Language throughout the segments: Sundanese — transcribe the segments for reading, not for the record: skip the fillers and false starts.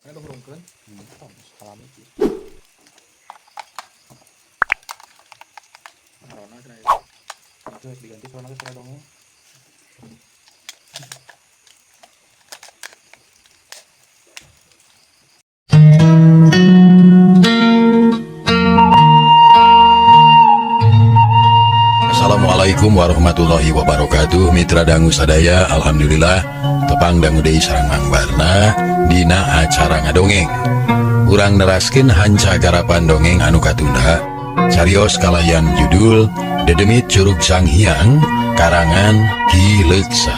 Ini hurungkeun. Salam iki. Corona cenah ieu. Itu harus diganti corona teh suara dongeng. Assalamualaikum warahmatullahi wabarakatuh. Mitra dangu sadaya, alhamdulillah tepang dangu deui sareng Mang Barna dina acara ngadongeng. Urang neraskeun hanca garapan dongeng anu katunda, carios kalayan judul Dedemit Curug Sang Hyang karangan Ki Leuksa.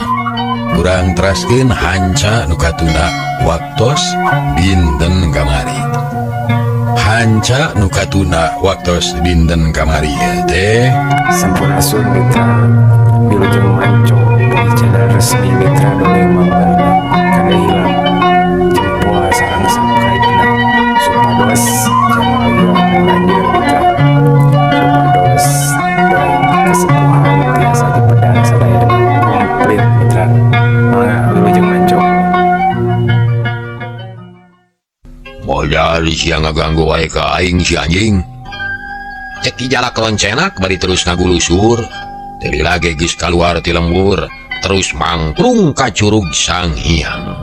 Urang teraskeun hanca nu katunda waktos dinten kamari. Hanca nu katunda waktos dinten kamari teh. Sampurasun Mitra, Wilujeng Manco di channel resmi Mitra Dongeng Mang Barna. Kada hilap jempol sareng subscribe na supados channel ieu lanjut Mitra, supados dongeng kesepuhan tiasa dipedar sadaya dengan komplit Mitra. Mangga, Wilujeng Manco. Modal sia ngaganggu wae ka aing si anjing. Cek Ki Jalak Roncenak bari terus ngagulusur. Teu lila ge geus kaluar ti lembur, terus mangprung ka Curug Sang Hyang.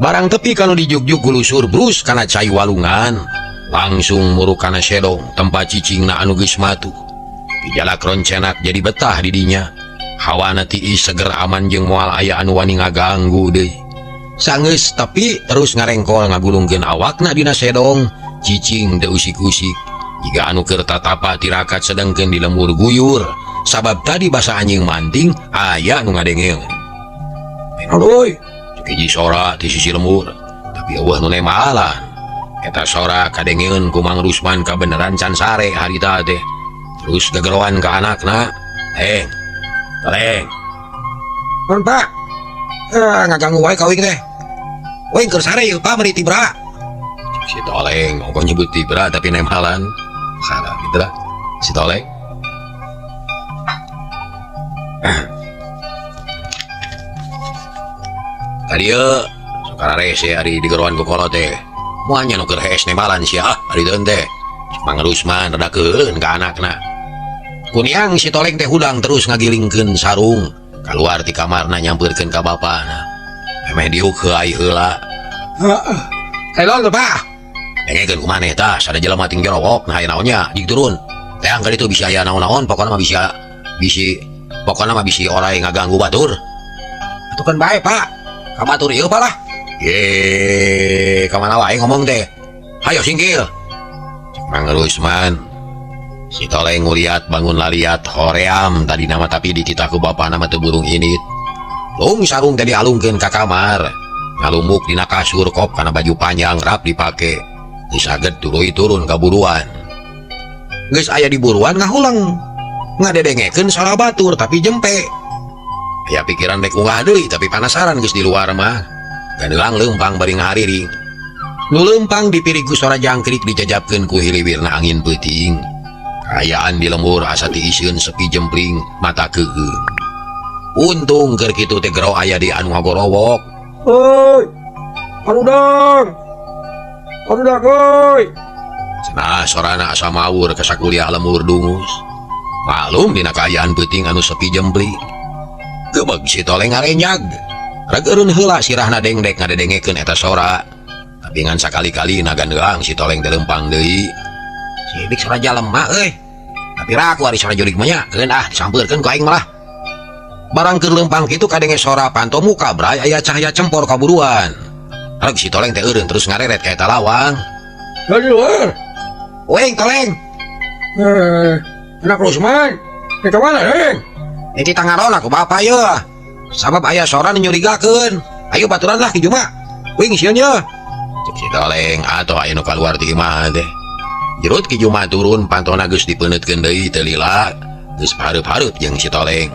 Barang tepi kanu dijugjug gulusur brus kana cai walungan, langsung muruk kana sedong tempat cicingna anu geus matuh. Ki Jalak Roncenak jadi betah di dinya. Hawana tiis seger aman jeung moal aya anu wani ngaganggu deui. Sanggeus tepi terus ngarengkol ngagulungkeun awakna dina sedong, cicing teu usik-usik. Jiga anu keur tatapa tirakat sedengkeun di lembur guyur, sabab tadi basa anjing manting aya nu ngadengeun. Aduh, cek hiji sora ti sisi lembur, tapi eueuh nu nemalan. Eta sora kadengeun ku Mang Rusman kabeneran can sare harita teh. Terus gegeroan ka anakna, "Teng, toleng." "Naon, Pak?" Ngaganggu wae ka uing teh. "Uing keur sare ieu, Pak, meuri tibra." Cek si Toleng, ongkoh nyebut tibra tapi nemalan. Salah gitu lah si Toleng. Tadi ye, sokara rese ari digeroan ku kolot teh. Moal nya nu keur hees nembalan sia ah ari deun teh. Mang Rusman rada keueun ka anakna. Kuniang si Toleng teh hudang terus ngagilingkeun sarung kaluar ti kamarna nyampeurkeun ka bapana. Memeh diuk heuay heula. Heeh. Helol teh, Pak. Dengekeun ku maneh tah sada jelema ting jorowok nah aya naonnya jig turun. Teang ka ditu bisi aya naon-naon pokona mah bisa bisi pokona mah bisi orai ngaganggu batur. Atuh kan bae, Pak. Ka batur ieu Pak lah. Ye, ka mana wae ngomong teh. Hayo singkil. Cek Mang Rusman. Si Toleng nguliat bangun laliat hoream tadi nama tapi dititah ku bapana mah teu burung init. Lung sarung teh dialungkeun ka kamar. Ngalumuk dina kasur kop kana baju panjang rap dipake. Geus saget tuluy turun ka buruan. Geus aya di buruan ngahulang. Ngadedengekeun sora batur tapi jempe. Aya pikiran rek unggah deui tapi panasaran geus di luar mah. Ganeulang leumpang bari ngahariring. Nu leumpang dipirig ku sora jangkrik dijajabkeun ku hiliwirna angin peuting. Kaayaan di lembur asa tiiseun sepi jempling mata keueung. Untung keur kitu teh gero aya di anu ngagorowok. Hoi, harudang. Harudang euy. Cenah sorana asa mawur ka sakuliah lembur dungus. Maklum dina kaayaan peuting anu sepi jempling. Gebeg si Toleng ngarenjag. Reg eureun heula sirahna dengdek ngadedengekeun eta sora. Tapi ngan sakali-kali nagandeang si Toleng teh leumpang deui. Sidik sora jalema euy. Tapi raku ari sora jurig mah nya, keun ah disampeurkeun ku aing malah. Barang keur leumpang kitu kadenge sora panto muka bray aya cahaya cempor kaburuan. Reg si Toleng teh eureun terus ngareret ka eta lawang. Dari luar. Weng Toleng. Anak Rusman. Ke mana, Leng? Ini tangarona ku bapak ye. Sabab aya sora nu nyurigakeun. Ayo baturan lah Ki Juma. Wing sieun ye. Cek si Toleng atuh aya nu kaluar ti imah teh. Jerut Ki Juma turun pantona geus dipeuneutkeun deui teu lila. Geus pahareup-hareup jeung si Toleng.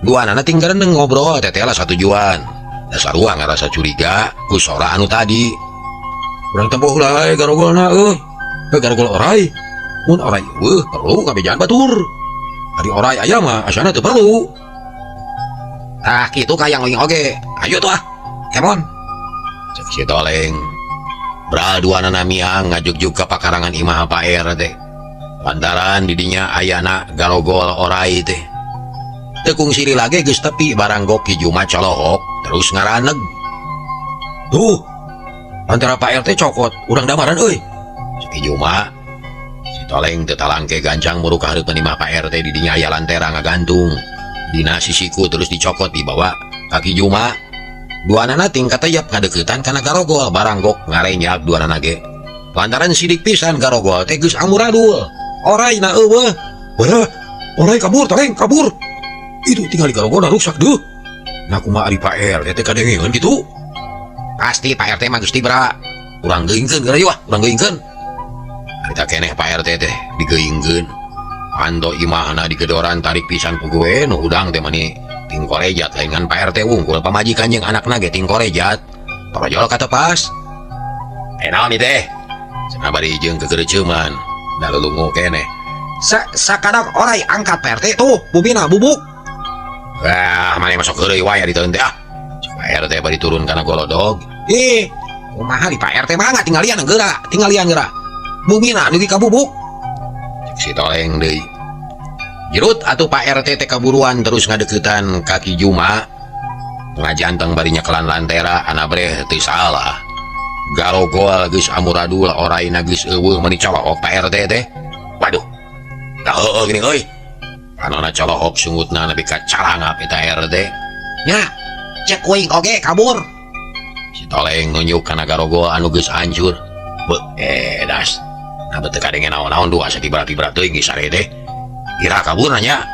Duanana ting gareneng ngobrol tetela satujuan. Dasar sarua ngarasa curiga ku sora anu tadi. Urang tempoh heula garogolna euy. Garogol orai. Mun orai eueuh perlu kabejaan batur. Ari orai aya mah asana teu perlu. Tah kitu kayang uing oge. Ayo tuh ah. Kemon. Cek si Toleng. Bral duanana miang ngajugjug ka pakarangan imah Pak RT. Lantaran didinya ayana garogol orai teh. Teu kungsi lila ge geus tepi baranggok Ki Juma colohok terus ngaraneg. Tuh, antara Pak RT cokot, urang damaran euy. Cek Ki Juma. Si Toleng teu talangke gancang muru ka hareupeun imah Pak RT didinya aya lantera ngagantung. Dina sisiku terus dicokot dibawa ka Ki Juma. Duanana ting kateyep ngadeuketan kana garogol baranggok ngarenjak duanana ge. Lantaran sidik pisan garogol teh geus amuradul. Orai na eueuh. Wah, orai kabur, Toleng, kabur. Itu tinggal di garogolna rusak deuh. Nah kumaha ari Pak RT teh kadengeun kitu? Pasti Pak RT mah geus tibra. Urang geuingkeun geura ieu wah, urang geuingkeun. Harita keneh Pak RT teh digeuingkeun. Panto imahna digedoran tarik pisan ku gue nu hudang teh mani ting korejat lain ngan Pak RT wungkul pamajikan jeung anakna ge ting korejat. Torojol katepas. Eh naon ieu teh? Cenah bari jeung kegereuceuman. Da lulungu keneh. Sakadar orai angkat Pak RT tuh, bumina bubuk. Wah, maneh masuk heureuy wae di teuing teh ah. Cek Pak RT bari turun kana golodog. Ih, kumaha di Pak RT mah tinggalian geura, tinggalian geura. Bumina dugi ka bubuk. Cek si Toleng deui. Jirut atuh Pak RT teh kaburuan terus ngadeukeutan ka Ki Juma. Ngajanteng bari nyekelan lantera anabreh teu salah. Garogol geus amuradul oraina geus eueuh meni colohok Pak RT teh. Waduh. Da heueuh geuning euy. Panona colohok sungutna nepi ka calangap eta RT. Nya, cek kuing oge kabur. Si Toleng nunjuk kana garogol anu geus hancur. Beuh, edas. Nah beuh teu kadenge naon-naon duh asa tibra-tibra teuing geus sare teh. Ira kabur nanya.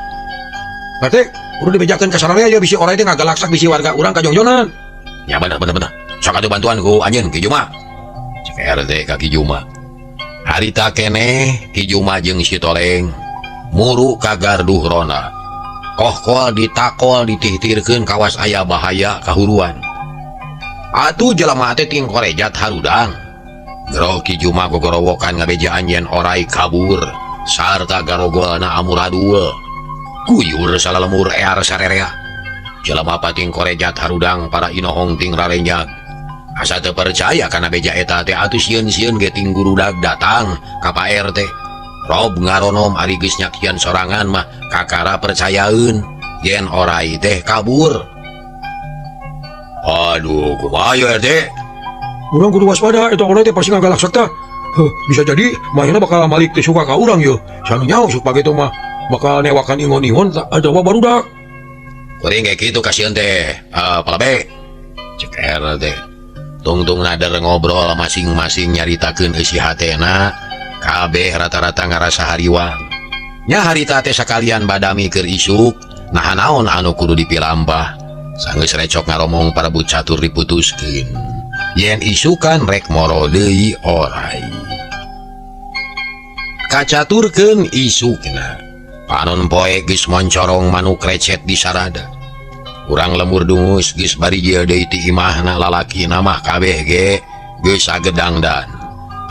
Berarti kudu dibejakeun ka sararea ya bisi orai teh ngagalaksak bisi warga urang ka jongjonan. Ya bener bener bener. Sok atuh bantuan ku anjeun Ki Juma. Cek RT ka Ki Juma. Harita keneh Ki Juma jeung si Toleng muru ka garduh ronda. Kohkol ditakol ditihtirkeun kawas aya bahaya kahuruan. Atuh jelema teh ting korejat harudang. Gero Ki Juma gogorowokan ngabejaan yen orai kabur sarta garogolna amuradul. Guyur salalemur ear sarerea. Jelema pating korejat harudang para inohong ting rarenjag. Asa teu percaya kana beja eta teh atuh sieun-sieun ge ting gurudag datang ka Pak RT. Rob ngaronom ari geus nyakian sorangan mah kakara percayaeun yen orai teh kabur. Aduh, kumaha ieu RT? Urang kudu waspada eta orai teh pasti ngagalaksak tah. Heuh, bisa jadi manehna bakal malik teh suka ka urang yeuh. Sanu nyaho sok pageto mah bakal newakan ingon-ingon atawa barudak. Kuring kayak kitu kasieun teh, palabe. Cek RT. Tungtung nader ngobrol masing-masing nyaritakeun eusi hatena, kabeh rata-rata ngarasa hariwang. Nya harita teh sakalian badami keur isuk, naha naon anu kudu dipilampah. Sanggeus recok ngaromong parebut catur diputuskeun. Yen isukan rek moro deui orai. Kacaturkeun isukna. Panon poe geus moncorong manuk recet di sarada. Urang lemur dungus geus bari jil deui ti imahna lalakina mah kabeh ge geus sagedangdan.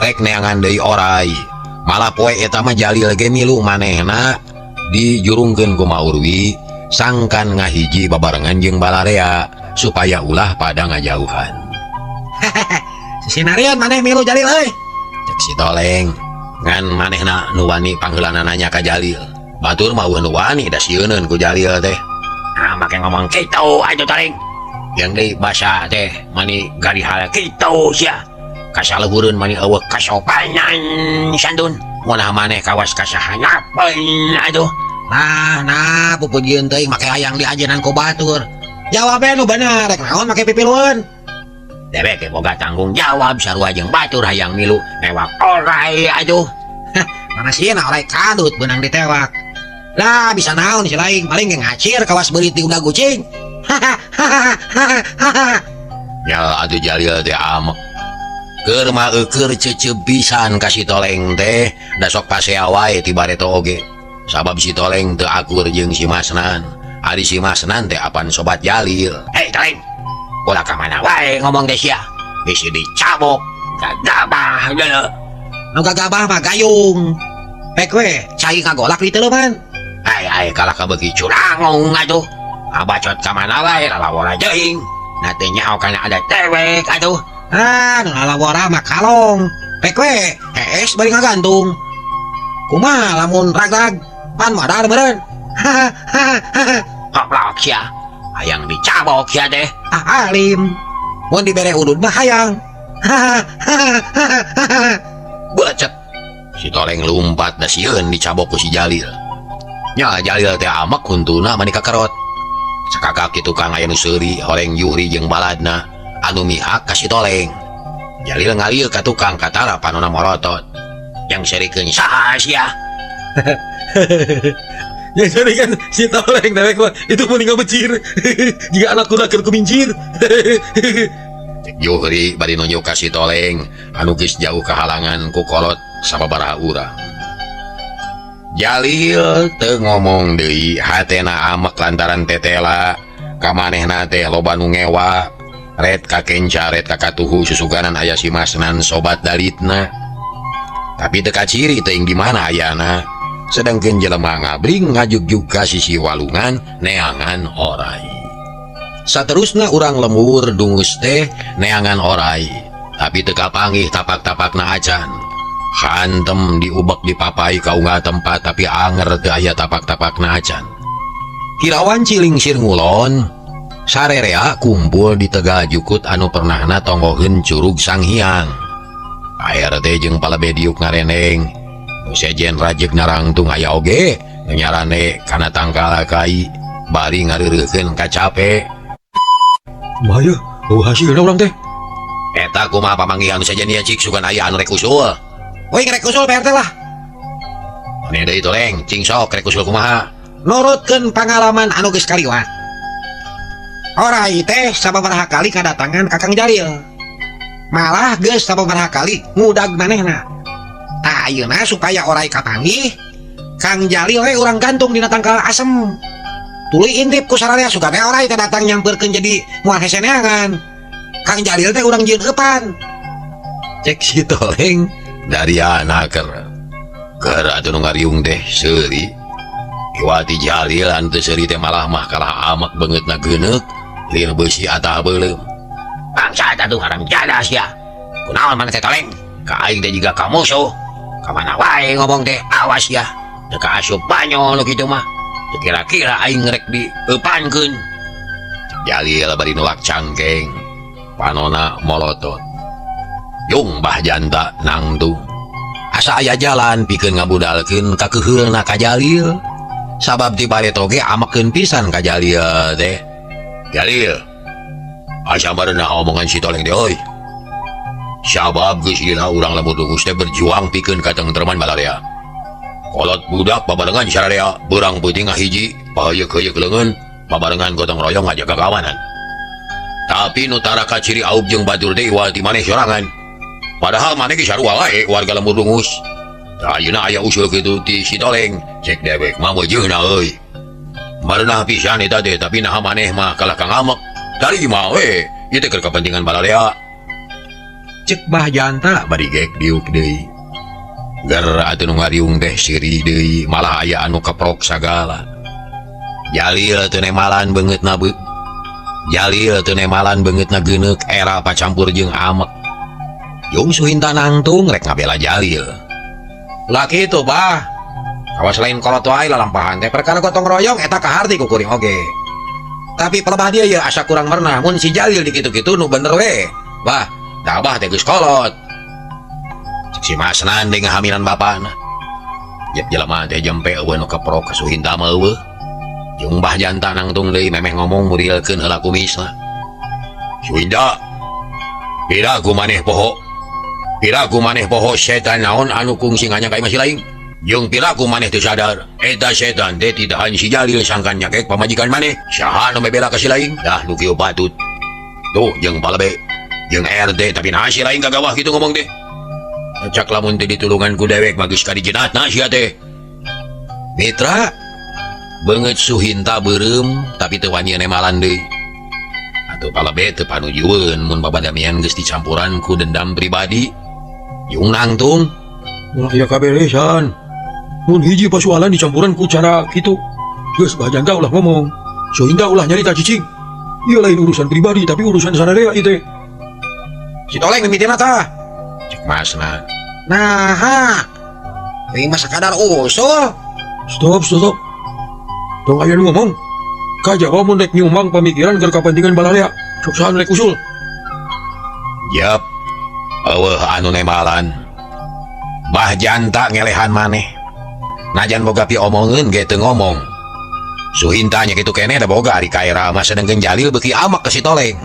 Rek neangan deui orai. Malah poe eta mah Jalil ge milu manehna dijurungkeun ku Maurwi sangkan ngahiji babarengan jeung balarea supaya ulah pada ngajauhan. Sisinarian maneh milu Jalil euy. Cek si Toleng ngan manehna nu wani pangheulana nanya ka Jalil. Batur mah eueuh nu wani da sieuneun ku Jalil teh. Nah, make ngomong kitu atuh Toleng. Yang deui basa teh mani garihal kitu sia. Kasaluhureun mani eueuh kasopanan santun. Mun maneh kawas kasahanapeun atuh. Nah, nah pupujieun teuing make hayang diajenan ku batur. Jawab nu bener rek naon make pipilueun. Dewek ge boga tanggung jawab sarua jeung batur hayang milu newak orai atuh. Hah, mana sieun orai kadut beunang ditewak. Lah bisa naon si lain paling ge ngacir kawas beurit di udah kucing. Hahaha. Ya atuh Jalil teh amek. Keur mah eueur cecep pisan ka si Toleng teh da sok pasea wae ti bareto oge. Sabab si Toleng teu akur jeung si Masnan. Ari si Masnan teh apan sobat Jalil. Hei Toleng, ulah ka mana wae ngomong teh sia. Bisi dicabok, gagabah deuleu. Nu gagabah mah gayung. Pek we cai ngagolak di teuleman. Ai ai kalah ka beuki curangong atuh. Abacot ka mana wae lalawora jeuing. Na teu nyaho kana ada dewek atuh. Ah, nu lalawora mah kalong. Pek we, hees bari ngagantung. Kumaha lamun rag-rag pan modar meureun. Goblok sia. Hayang dicabok sia teh. Ah, alim. Mun dibere udud mah hayang. Becet. Si Toleng lumpat da sieun dicabok ku si Jalil. Nya Jalil teh amek huntuna mani kakerot. Sakakak kitu tukang aya nu seuri horeng Juhri jeung baladna anu mihak ka si Toleng. Jalil ngalir ka tukang katara panona morotot. Yang serikeun saha sia? Yang kan si Toleng dewek mah itu mending ngabecir. Jika anak kuda keur kumincir. Juhri bari nunjuk ka si Toleng anu geus jauh kahalangan ku kolot sababaraha urang. Jalil teu ngomong deui hatena amek lantaran tetela ka manehna teh loba nu ngewa ret ka kenca ret ka katuhu susuganan aya si Masnan sobat dalitna. Tapi teu kaciri teuing di mana ayana. Sedangkeun jelema ngabring ngajugjug ka sisi walungan neangan orai. Saterusna urang lembur dungus teh neangan orai, tapi teu kapanggih tapak-tapakna acan. Hantem diubek dipapai ka unggal tempat tapi anger teu aya tapak-tapakna acan. Kirawan Cilingsir ngulon sarerea kumpul di Tegal Jukut anu pernahna tonggoheun Curug Sanghyang. ART jeung palebe diuk ngareneng. Nu sejen rajeg narangtung aya oge nu nyarane kana tangkal kai bari ngareureukeun kacape. Kumaha yeuh, eueuh hasilna urang teh. Eta kumaha pamanggihan nu sejen ieu cik sugan aya anu rek usul. Woi rek usul PRT lah. Maneh deui Toleng, cing sok rek usul kumaha? Nurutkeun pangalaman anu geus kaliwat. Orai teh sababaraha kali kadatangan ka Kang Jalil. Malah geus sababaraha kali ngudag manehna. Tah ayeuna supaya orai kapanggih, Kang Jalil we urang gantung dina tangkal asem. Tuluy intip ku sararea sugan teh orai teh datang nyamperkeun jadi moal hese neangan. Kang Jalil teh urang jieun eupan. Cek si Toleng dari anaker. Keur atuh nu ngariung teh seuri. Iwati Jalil anu teu seuri teh malah mah kalah amek beungeutna geuneuk lieur beusi atah beuleum. Bangsa atuh haram jadah sia. Kunaon maneh teh Toleng? Ka aing teh jiga ka musuh. Ka mana wae ngomong teh awas ya. Teu kaasup banyol nu kitu mah. Teu kira-kira aing rek dieupankeun. Jalil bari nulak cangkeng. Panona molotot. Jung bah janta nangtung. Asa aya jalan pikeun ngabudalkeun kakeheulna ka Jalil. Sabab ti bareto ge amekeun pisan ka Jalil teh. Jalil, asa bareunah omongan si Toleng teh euy. Sabab geus lila urang lembur dungus teh berjuang pikeun katengtreman balarea. Kolot budak babarengan sararea beurang peuting ngahiji, paheuyeuh-heuyeuk leungeun, babarengan gotong royong ngajaga keamanan. Tapi nu tara kaciri aub jeung batur teh iwal ti maneh sorangan. Padahal maneh ge sarua wae warga lembur dungus. Tah ayeuna aya usul kitu ti si Toleng, cek dewek mah meujeuhna euy. Mareunah pisan eta teh, tapi naha maneh mah kalah ka ngamek. Tarima we, ieu teh keur kepentingan balarea. Cek bah janta bari gek diuk deui. Ger atuh nu ngariung teh siri deui, malah aya anu keprok sagala. Jalil teu nemalan beungeutna beuk. Jalil teu nemalan beungeutna geuneuk era pacampur jeung amek. Jung Suhinta nangtung rek ngabela Jalil. Laki itu bah. Kawas lain kolot wae lalampahan teh perkara gotong royong eta kaharti ku kuring oge. Tapi pelebah dia ya asa kurang merenah mun si Jalil dikitu-kitu nu bener we. Bah, da abah teh geus kolot. Cek si Masnan deui ngahamilan bapana. Jep jelema teh jempe eueuh nu keprok ka Suhinta mah eueuh. Jeung bah janta nangtung deui memeh ngomong murilkeun heula kumisna. Suhinta, piraku maneh poho. Piraku maneh poho setan naon anu kungsi nganyang ka imah si laing. Jeung piraku maneh teu sadar eta setan teh titahan si Jalil sangkan nyakek pamajikan maneh. Saha nu mebela ka si laing? Dah nu kieu patut. Tuh jeung palebe jeung RT tapi naha si laing kagawah kitu ngomong teh. Cak lamun teu ditulungan ku dewek mah geus kadijenatna sia teh. Mitra beungeut Suhinta beureum tapi teu wani nemalan deui. Atuh palebe teu panujueun mun babadamian geus dicampuran ku dendam pribadi. Yung nangtung ulah aya kaberesan. Mun hiji pasualan dicampuran ku cara kitu. Geus bah janta ulah ngomong. Suhinta ulah nyarita cicing. Ieu lain urusan pribadi tapi urusan sararea ieu teh. Si Toleng mimitina tah. Cek Masna. Naha. Euy mah sakadar usul. Stop, stop, stop. Tong aya nu ngomong. Kajaba mun rek nyumbang pamikiran keur kapentingan balarea. Sok saha nu rek usul. Jep. Eueuh anu nembalan. Bah janta ngelehan maneh. Najan boga piomongeun ge teu ngomong. Suhinta nya kitu keneh da boga ari kaera mah sedengkeun Jalil beuki amak ke si Toleng.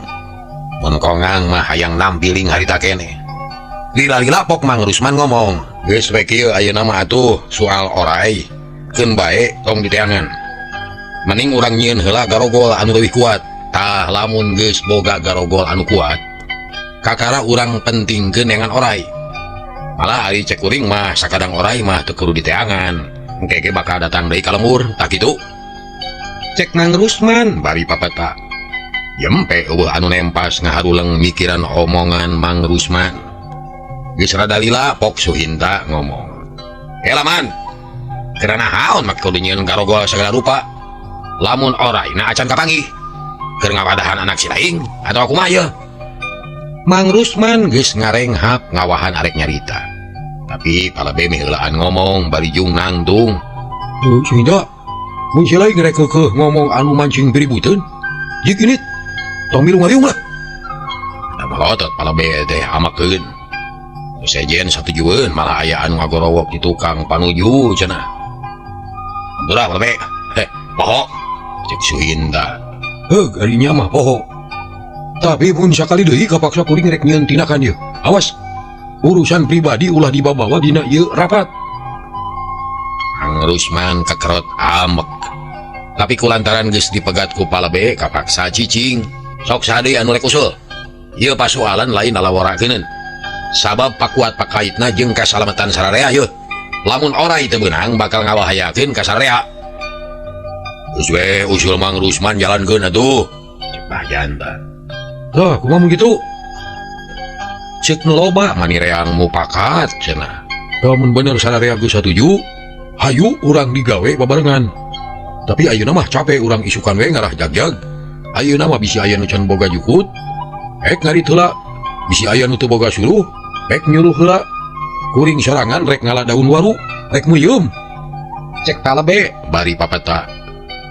Mun kongang mah hayang nampiling harita keneh. Lila-lila pok Mang Rusman ngomong, geus we kieu ayeuna mah atuh soal orai. Keun bae tong diteangan. Mending urang nyieun heula garogol anu leuwih kuat. Tah lamun geus boga garogol anu kuat, kakara urang pentingkeun neangan orai. Malah ari cek kuring mah sakadang orai mah teu kudu diteangan. Engke ge bakal datang deui ka lembur, tah kitu. Cek Mang Rusman bari papeta. Jempe eueuh anu nempas ngaharuleng mikiran omongan Mang Rusman. Geus rada lila pok Suhinta ngomong. Ela man, keur naon make kudu nyieun garogol sagala rupa. Lamun orai na acan kapanggih. Keur ngawadahan anak si laing atau kumaha ieu? Mang Rusman geus ngarenghap ngawahan arek nyarita. Tapi palebe meh heulaan ngomong bari jung nangtung. Suhinta, mun si laing rek keukeuh ngomong anu mancing piributeun, jik init tong milu ngariung lah. Da malotot palebe teh amakeun. Nu sejen satujueun malah aya anu ngagorowok di tukang panuju cenah. Ampura palebe, heh, poho. Cek Suhinta. Heug, ari nya mah poho. Tapi mun sakali deui kapaksa kuring rek nyieun tindakan ieu. Awas, urusan pribadi ulah dibawa-bawa dina ieu rapat. Mang Rusman kekerot amek. Tapi kulantaran geus dipegat ku palebe kapaksa cicing. Sok saha deui anu rek usul. Ieu pasualan lain lalaworakeun. Sabab pakuat pakaitna jeung kasalamatan sararea yeuh. Lamun orai teu beunang bakal ngabahayakeun ka sararea. Geus we usul Mang Rusman jalankeun atuh. Cek Bah Janta. Tah, kumaha mun kitu? Cek nu loba mani reang mupakat cenah. Lamun bener sararea geus satuju, hayu urang digawe babarengan. Tapi ayeuna mah capek urang isukan we ngarah jagjag. Ayeuna mah bisi aya nu can boga jukut, ek ngarit heula. Bisi aya nu teu boga suluh, ek nyuruh heula. Kuring sorangan rek ngala daun waru, rek meuyeum. Cek palebe bari papeta.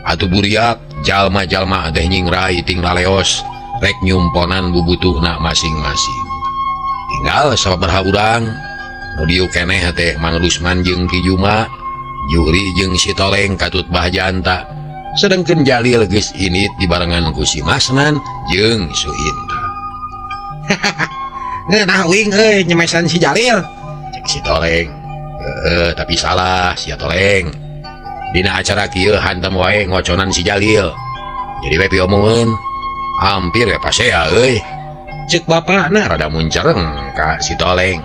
Atuh buriak jalma-jalma teh nyingrai ting laleos rek nyumponan bubutuhna masing-masing. Tinggal sababaraha urang nu dieu keneh teh Mang Rusman jeung Ki Juma, Juri jeung si Toleng katut Bah Janta. Sedengkeun Jalil geus init dibarengan ku si Masnan jeung Suhinta. Ngeunah uing euy nyemesan si Jalil. Cek si Toleng. Heeh, tapi salah sia Toleng. Dina acara kieu hantam wae ngoconan si Jalil. Jadi we piomongeun. Hampir we pasea euy. Cek bapakna rada muncereng ka si Toleng.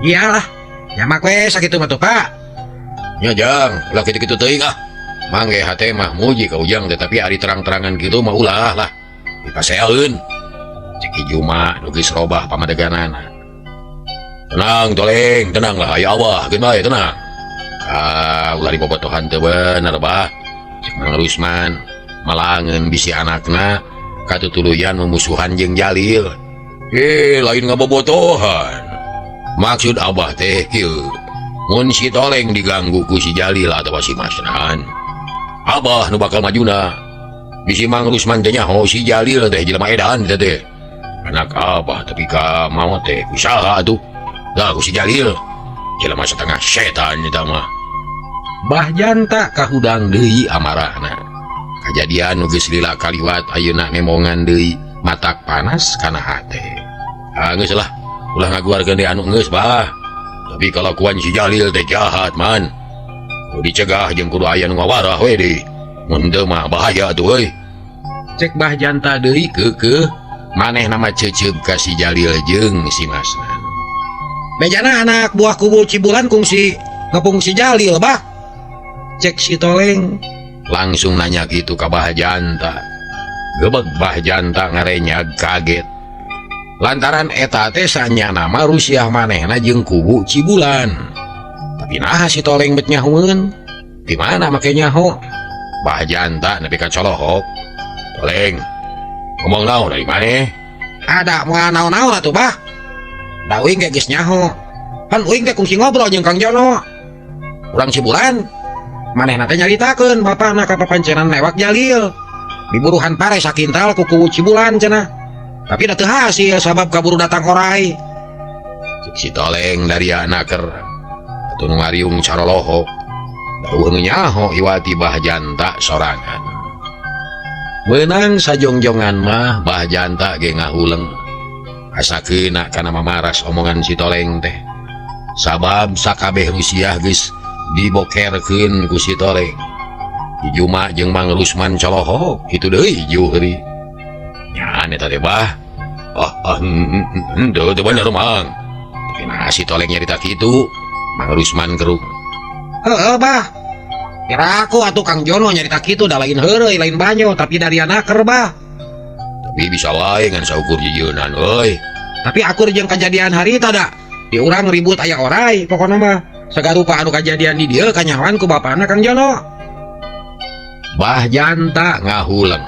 Iyalah, nyamak we sakitu mah tuh Pak. Nya jang, ulah kitu-kitu teuing ah. Mangge hate mah muji ka ujang teh, tapi ari terang-terangan kitu mah ulah lah. Dipaseaeun. Cek Ki Juma nu geus robah pamadeganana. Tenang Toleng, tenang lah aya Allah, geun bae tenang. Ah, ulah dibobotohan teu bener bah. Cek Mang Rusman malangeun bisi anakna katutuluyan memusuhan jeung Jalil. Lain ngabobotohan. Maksud abah teh kieu. Mun si Toleng diganggu ku si Jalil atawa si Masnan, abah nu bakal majuna. Bisi Mang Rusman teh nyaho si Jalil teh jelema edan teh teh. Anak abah tapi ka maot teh ku saha atuh? Dah ku si Jalil. Jelema setengah setan eta mah. Bah Janta kahudang deui amarahna. Kajadian nu geus lila kaliwat ayeuna nemongan deui matak panas kana hate. Ah geus lah, ulah ngaguarkeun deui anu geus bah. Tapi kalakuan si Jalil teh jahat man. Kudu dicegah jeung kudu aya nu ngawarah we deui. Mun teu mah bahaya atuh euy. Cek Bah Janta deui keukeuh manehna mah ceuceub ka si Jalil jeung si Masnan. Bejana anak buah kubu Cibulan kungsi ngepung si Jalil bah. Cek si Toleng langsung nanya gitu ka Bah Janta. Gebeg Bah Janta ngarenyag kaget. Lantaran eta teh sanyana mah rusiah manehna jeung kubu Cibulan. Tapi naha si Toleng bet nyahoeun? Di mana make nyaho? Bah Janta nepi ka colohok. Toleng, ngomong naon dari maneh? Ada moal naon-naon atuh bah. Da uing ge geus nyaho. Pan uing teh kungsi ngobrol jeung Kang Jono. Urang Cibulan manehna teh nyaritakeun bapana ka papancenan newak Jalil. Diburuhan pare sakintal ku kuwu Cibulan cenah. Tapi da teu hasil sabab kaburu datang orai. Cek si Toleng dari anaker atuh nu ngariung caralohok. Da eueuh nyaho iwati Bah Janta sorangan. Meunang sajongjongan mah Bah Janta ge ngahuleng. Asa keuna kana mamaras omongan si Toleng teh. Sabab sakabeh Rusiah geus dibokerkeun ku si Toleng. Juma jeung Mang Rusman colohok kitu deui juhri. Nya eta teh bah. Ah, henteu teu bener Mang. Tapi nah si Toleng nyarita kitu, Mang Rusman keruk. Heeh bah. Kira aku atuh Kang Jono nyarita kitu da lain heureuy lain banyo tapi dari anaker bah. Tapi bisa wae ngan saukur jijeunan euy. Tapi akur jeung kajadian harita da. Di urang ribut aya orai pokona mah. Sagarupa anu kajadian di dieu kanyahoan ku bapana Kang Jono. Bah Janta ngahuleng.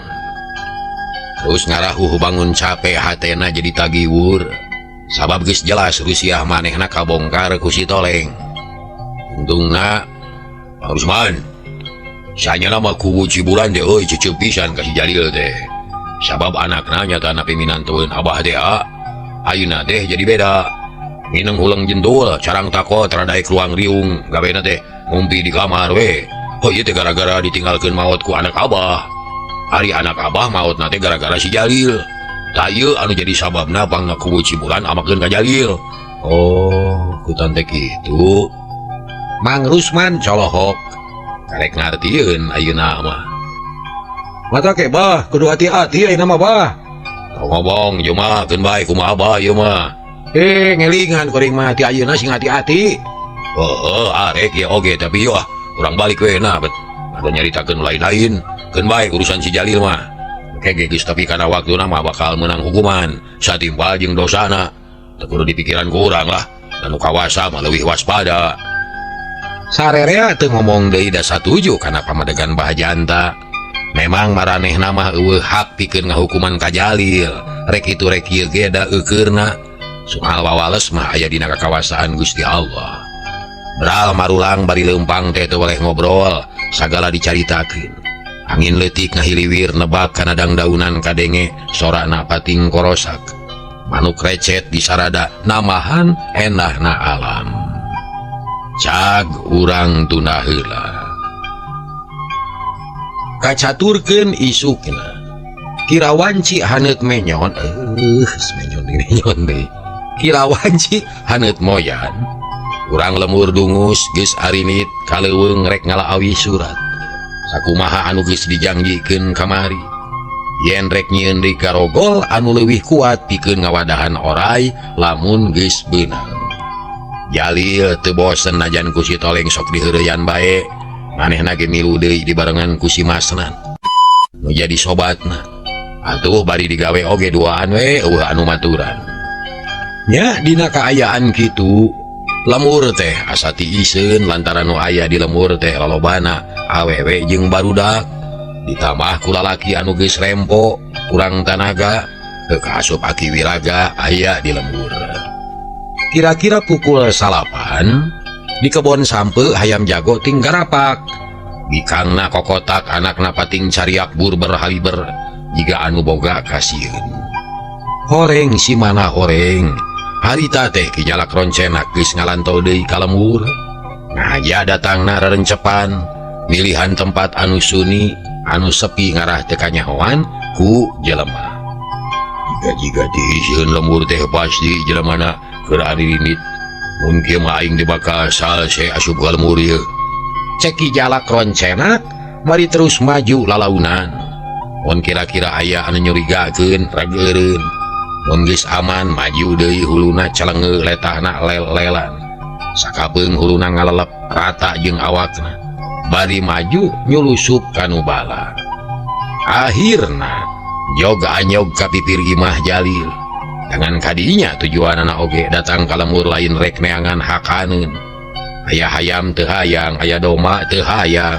Terus ngarahuh bangun capek hatena jadi tagiwur. Sabab geus jelas Rusiah manehna kabongkar ku si Toleng. Untungna Mang Rusman. Sanyana mah kubu Cibulan teh euy cecep pisan ka si Jalil teh. Sabab anakna nyatana piminantueun abah teh a. Ayeuna teh jadi beda. Ngineng huleng jentul, carang takot rada ruang riung, gawena teh ngumpi di kamar we. Oh ieu teh gara-gara ditinggalkeun maot ku anak abah. Ari anak abah maotna teh gara-gara si Jalil. Tah ieu anu jadi sababna pangna kubu Cibulan amakeun ka Jalil. Oh, kutan teh kitu. Mang Rusman colohok. Karek ngartieun ayeuna mah. Mata ke bah, kudu hati-hati ayeuna mah bah. Tong ngomong ieu mah keun bae kumaha abah ieu mah. Ngelingan kuring mah ti ayeuna sing hati-hati. Heeh, arek ieu oge tapi ieu ah urang balik we na bet. Ada nyaritakeun lain-lain, keun bae urusan si Jalil mah. Oke geus tapi kana waktuna mah bakal meunang hukuman, satimpal jeung dosana. Teu kudu dipikiran ku urang lah. Dan nu kawasa mah leuwih waspada. Sarerea teu ngomong deui da satuju kana pamadegan Bah Janta. Memang maranehna mah eueuh hak pikeun ngahukuman ka Jalil. Rek kitu rek kieu ge da eukeurna. Soal wawales mah aya dina kakawasaan Gusti Allah. Bral marulang bari leumpang teh teu boleh ngobrol, sagala dicaritakeun. Angin leutik ngahiliwir nebak kana dangdaunan kadenge sorana pating korosak. Manuk recet di sarada namahan endahna alam. Cag urang tunda heula. Kacaturkeun isukna. Kira wanci haneut menyon, menyon menyon deui. Kira wanci haneut moyan. Urang lemur dungus geus arinit kaleuweung rek ngala awi surat. Sakumaha anu geus dijangjikeun kamari. Yen rek nyieun deui garogol anu leuwih kuat pikeun ngawadahan orai lamun geus beunang. Jalil teu bosen najan ku si Toleng sok diheureyan bae. Manehna ge milu deui dibarengan ku si Masnan. Nu jadi sobatna. Atuh bari digawe oge duaan we eueuh anu maturan. Nya dina kaayaan kitu lemur teh asa tiiseun lantaran nu aya di lemur teh lalobana awewe jeung barudak. Ditambah ku lalaki anu geus rempo kurang tanaga teu kaasup aki wiraga aya di lembur. Kira-kira pukul 9 di kebon sampe hayam jago ting garapak. Bikangna kokotak anakna pating cariak bur berhaliber jiga anu boga kasieun. Horeng si mana horeng. Harita teh Ki Jalak Roncenak geus ngalanto deui ka lembur. Ngaja datangna rerencepan, milihan tempat anu suni, anu sepi ngarah teu kanyahoan ku jelema. Jiga-jiga diisieun lembur teh pasti jelemana keur aririnit. Mun kieu mah aing teh bakal salse asup ka lembur ieu. Cek Ki Jalak Roncenak bari terus maju lalaunan. Mun kira-kira aya anu nyurigakeun rageureun. Mun geus aman maju deui huluna celenge letahna lel-lelan. Sakapeung huluna ngalelep rata jeung awakna. Bari maju nyulusup kanu bala. Akhirna jog anyog ka pipir imah Jalil. Dengan kadinya tujuanana oge datang ka lembur lain rek neangan hakaneun. Aya hayam teu hayang, aya domba teu hayang.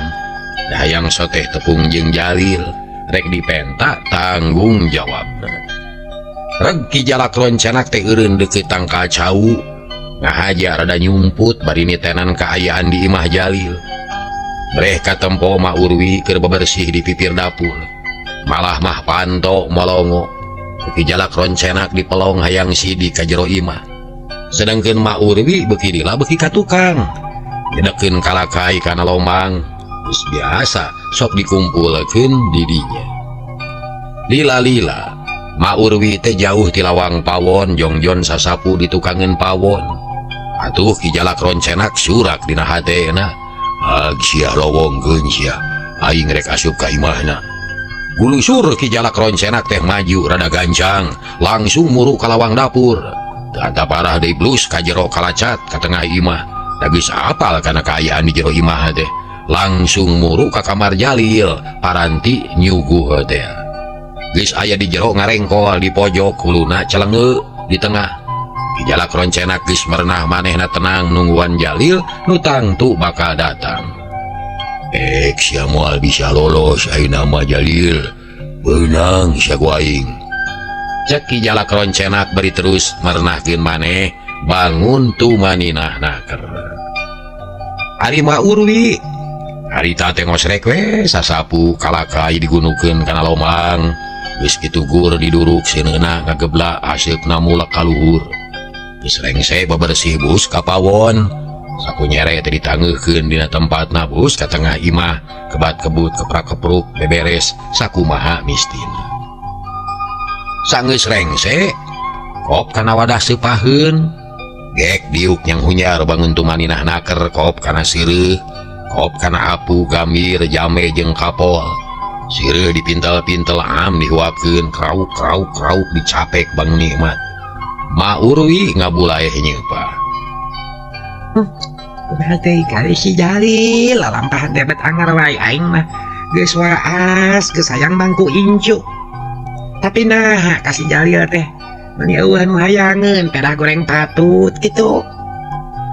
Da hayang soteh tepung jeung Jalil rek dipenta tanggung jawabna. Reg Ki Jalak Roncenak teh eureun deukeut tangkal cau ngahaja rada nyumput bari nitenan kaayaan di imah Jalil. Breh katempo Ma Urwi keur bebersih di pipir dapur. Malah mah panto molongo. Ki Jalak Roncenak dipelong hayang sidi ka jero imah. Sedangkeun Ma Urwi beuki lila beuki ka tukang. Nyedekeun kalakai kana lomang. Geus biasa sok dikumpulkeun di dinya. Lila-lila Ma Urwi teh jauh ti lawang pawon jongjon sasapu di tukangeun pawon. Atuh Ki Jalak Roncenak surak dina hatena. Ag sia lowongkeun sia. Aing rek asup ka imahna. Gulusur Ki Jalak Roncenak teh maju rada gancang, langsung muru ka lawang dapur. Teu anta parah deui blus ka jero kalacat ka tengah imah. Da geus apal kana kaayaan di jero imah teh. Langsung muru ka kamar Jalil, paranti nyuguh teh. Geus aya di jero ngarengkol di pojok huluna celenge di tengah. Ki Jalak Roncenak geus merenah manehna tenang nungguan Jalil nu tangtu bakal datang. Ek sia moal bisa lolos ayeuna mah Jalil. Beunang sia ku aing. Cek Ki Jalak Roncenak bari terus merenahkeun maneh bangun tumaninah naker. Ari Ma Urwi harita teh ngosrek we sasapu kalakai digunukeun kana lomang. Geus kitu gur diduruk seuneuna ngagebla aseupna mulek ka luhur. Geus rengse bebersih bus ka pawon. Sapu nyere teh ditangeuhkeun dina tempatna bus ka tengah imah, kebat-kebut keprak-kepruk beberes sakumaha mistina. Sanggeus rengse kop kana wadah seupaheun. Gek diuk nyang hunyar bangun tumaninah naker kop kana sireuh, kop kana apu gamir jame jeung kapol. Sireuh dipintel-pintel am dihuapkeun krauk-krauk-krauk dicapek bang nikmat. Ma Urwi ngabulaeh nyeupah. Kumaha teh kali si Jalil lalampahan debet anger wae aing mah. Geus waas, geus hayang bangku incu. Tapi nah ka si Jalil teh meuni eueuh nu hayangeun pedah goreng patut kitu.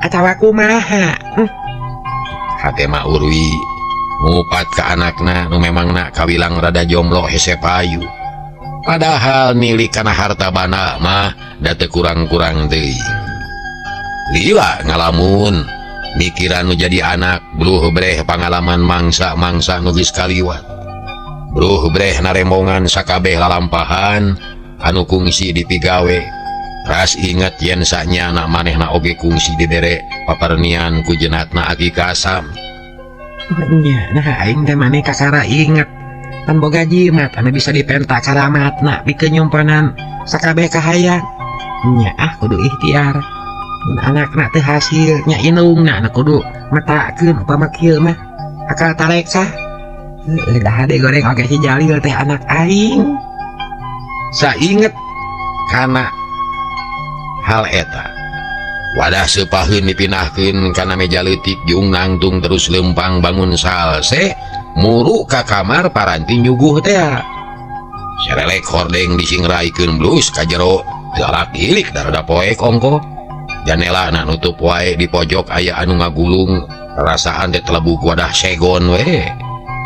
Atawa kumaha? Hate Ma Urwi ngupat ka anakna nu memangna kawilang rada jomblo hese payu. Padahal milik kana harta bana mah da teu kurang-kurang teuing. Lila ngalamun mikiran nu jadi anak bluh breh pangalaman mangsa-mangsa nu geus kaliwat. Bruh breh narembongan sakabeh lalampahan anu kungsi dipigawe. Ras inget yen sanyana manehna oge kungsi dibere paparnian ku jenatna Aki Kasam. Nya, nah aing teh maneh kakara inget. Pan boga jimat anu bisa dipenta karamatna pikeun nyumponan sakabeh kahayang. Nya ah kudu ikhtiar. Mun anakna teu hasil nya indungna nu kudu metakeun upama kieu mah akal tarekah. Heueuh dah hade goreng oge si Jalil teh anak aing. Sainget kana hal eta. Wadah seupaheun dipindahkeun kana meja leutik jeung nangtung terus lempang bangun salse muru ka kamar paranti nyuguh teh. Serelek hordeng disingraikeun blus ka jero galak hilik darada poek ongko. Janelana nutup wae di pojok aya anu ngagulung rasaan teh telebuk wadah segon we.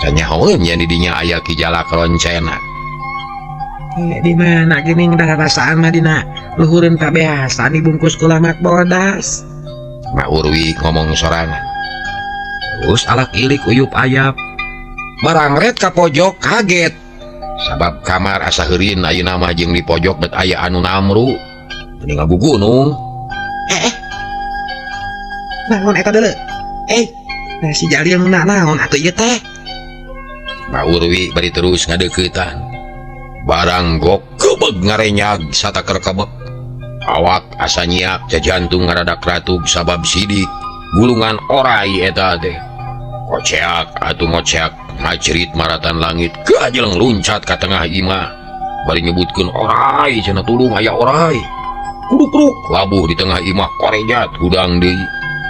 Canyahoeun yen di dinya aya Ki Jalak Roncenak. Di mana geuning dah rasaan mah dina luhureun pabeasan dibungkus ku lamak bodas. Ma Urwi ngomong sorangan. Terus alak ilik uyup ayap. Barangret ka pojok kaget. Sabab kamar asa heurin ayeuna mah jeung di pojok bet aya anu namru. Mending ngagugunung. Naon eta deuleu? Nah si Jalil nu naon atuh ieu teh? Ma Urwi bari terus ngadeuketan. Barang gok kebeg ngarenyag sataker kebek. Awak asa nyiak jajantung ngaradak ratug sabab sidik gulungan orai eta teh. Koceak atuh ngoceak ngacerit maratan langit gajeleng luncat ka tengah imah. Bari nyebutkeun orai cenah tulung aya orai. Kudukruk labuh di tengah imah korejat hudang deui.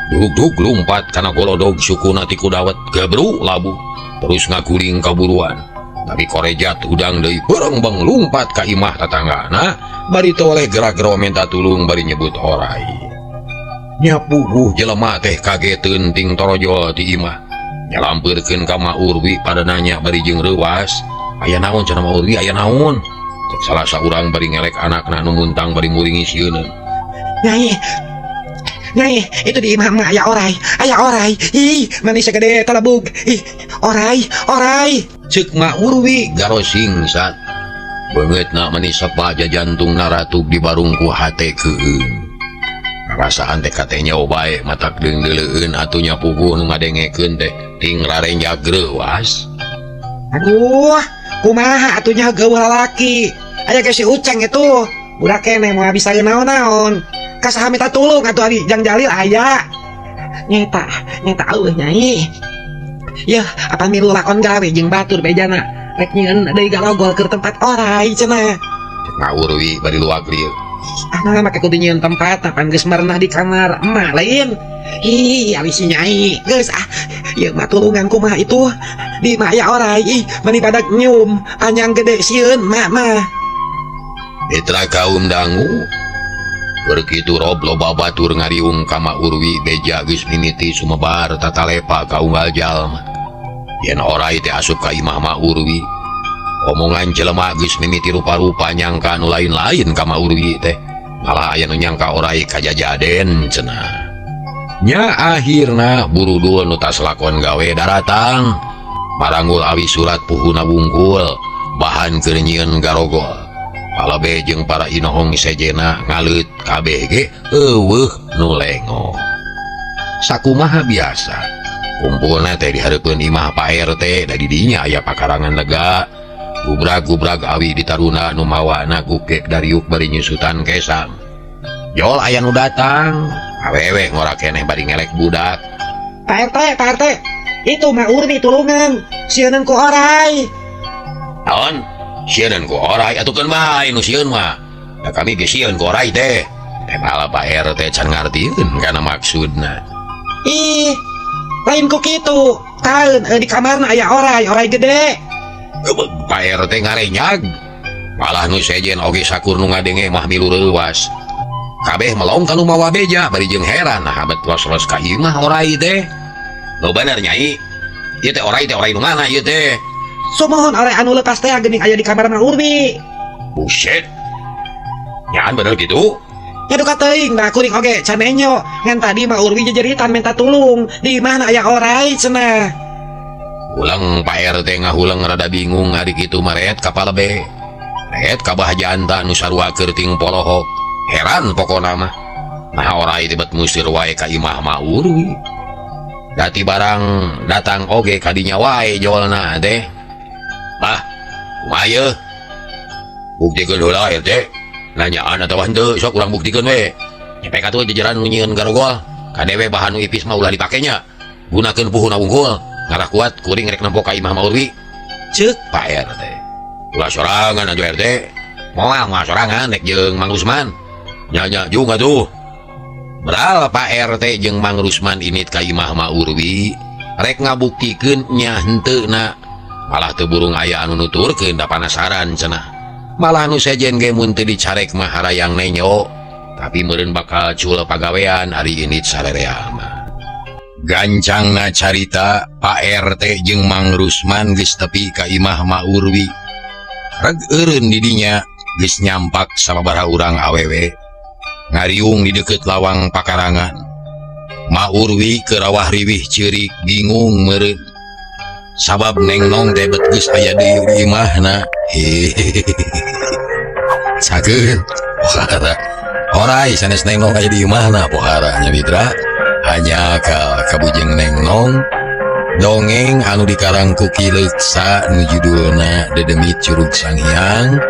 Dugdug lumpat kana golodog sukuna ti kudawet gebru labuh terus ngaguling kaburuan. Tapi korejat hudang deui berengbeng lumpat ka imah tatanggana bari toleh gerak-gero minta tulung bari nyebut orai. Nyapuguh jelema teh kageteun ting torojol ti imah. Nyalampeurkeun ka Ma Urwi pada nanya bari jeung reuwas. Aya naon cenah Ma Urwi aya naon? Cek salah saurang bari ngelek anakna nu muntang bari muringi sieuneun. Nyai, Nyai, itu di imah mah aya orai, aya orai. Ih, manis gede talebug. Ih, orai, orai. Cek Ma Urwi garosing sat. Beungeutna meni sepa jajantungna ratug dibarung ku hate keueung. Karasaan teh katenya bae matak deung-deuleueun atuh nya puguh nu ngadengekeun teh ting rarenjag reuwas. Aduh, kumaha atuh nya geuweuh lalaki. Aya ge si Uceng itu. Budak keneh moal bisa naon-naon. Ka saha minta tulung atuh ari Jang Jalil aya. Nyeta, nyeta eueuh Nyai. Yeuh, apa milu lakon gawe jeung batur bejana. Rek nyieun deui garogol keur tempat orai cenah. Cek Ma Urwi bari luak lieu. Ah, nah make kudu nyieun tempat apan geus merenah di kamar emak lain. Ih, ari si Nyai. Geus ah, ieu mah tulungan kumaha itu. Di imah aya orai, ih, meni badak nyium, panjang gede sieun mak mah. Mitra kaum dangu Begitu rob loba batur ngariung ka Ma Urwi beja geus mimiti sumebar tatalepa ka unggal jalma. Yen orai teh asup ka imah Ma Urwi. Omongan jelema geus mimiti rupa-rupa nyangka nu lain-lain ka Ma Urwi teh. Malah aya nu nyangka orai kajajaden cenah. Nya akhirna burudul nu tas lakon gawe daratang. Maranggul awi surat puhuna wungkul bahan keur nyieun garogol. Palabe jeung para inohong sejena ngaleut kabeh ge eueuh nu lengo. Sakumaha biasa kumpulna teh di hareupeun imah Pak RT da di dinya aya pakarangan lega. Gubrag-gubrag awi ditaruna nu mawana gugek dariuk bari nyusutan kesang. Jol aya nu datang, awewe ngora keneh bari ngelek budak. Pak RT, Pak RT, itu Ma Urwi tulungan, sieuneun ku orai. Naon? Sieuneun ku orai atuh keun bae nu sieun mah. Da kami ge sieun ku orai teh. Teh malah Pak RT can ngartieun kana maksudna. Ih, lain ku kitu. Kaeun di kamarna aya orai, orai gede. Pak RT ngarenyag. Malah nu sejen oge sakur nu ngadenge mah milu reuwas. Kabeh melong ka nu mawa beja bari jeung heran nah bet los-los ka imah orai teh. Nu bener Nyai. Ieu teh orai nu mana ieu teh? Sumuhun orai anu lepas teh geuning aya di kamar Ma Urwi. Buset. Nyaan bener gitu? Ya duka teuing da kuring oge can enyo. Ngan tadi Ma Urwi jejeritan minta tulung. Di mana aya orai cenah. Ulang Pak RT ngahulang rada bingung hari kitu maret kapal be. Ret kabah janta nu sarua keur ting polohok. Heran pokona mah. Nah orai teh bet musir wae ka imah Ma Urwi. Dati barang datang oge kadinya wae jolna teh. Bah, kumaha yeuh? Buktikeun heula RT. Nanyaan atawa henteu sok urang buktikeun we. Nyepek atuh jejeran nu nyieun garogol. Kadewe bahan nu ipis mah ulah dipake nya. Gunakeun puhuna wungkul. Ngarah kuat kuring rek nempo ka imah Ma Urwi. Ceuk Pak RT. Ulah sorangan atuh RT. Moal moal sorangan rek jeung Mang Rusman. Nya-nya jung atuh. Beral Pak RT jeung Mang Rusman init ka imah Ma Urwi rek ngabuktikeun nya henteuna. Malah teu burung aya anu nuturkeun da panasaran cenah. Malah nu sejen ge mun teu dicarek mah harayang nenyo. Tapi meureun bakal cul pagawean ari init sarerea mah. Gancangna carita Pak RT jeung Mang Rusman geus tepi ka imah Ma Urwi. Reg eureun di dinya geus nyampak sababaraha urang awewe. Ngariung di deukeut lawang pakarangan. Ma Urwi keur rawah riwih ceurik bingung meureun. Sabab Neng Nong teh bet geus aya di imahna. Hehehe. Sakeun pohara. Orai sanes Neng Nong aya di imahna pohara nya mitra. Hanya ka kabujeng Neng Nong dongeng anu dikarang ku Ki Leuksa nu judulna Dedemit Curug Sanghyang.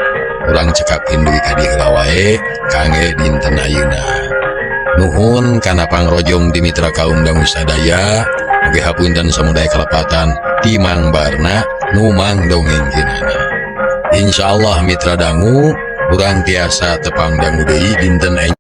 Urang cekapkeun dugi ka dieu heula wae kangge dinten ayeuna. Nuhun kana pangrojong di mitra kaum dangu sadaya. Oge hapunten samudaya kalepatan ti Mang Barna nu mang dongengkeunana. Insyaallah mitra dangu urang tiasa tepang dangu deui dinten.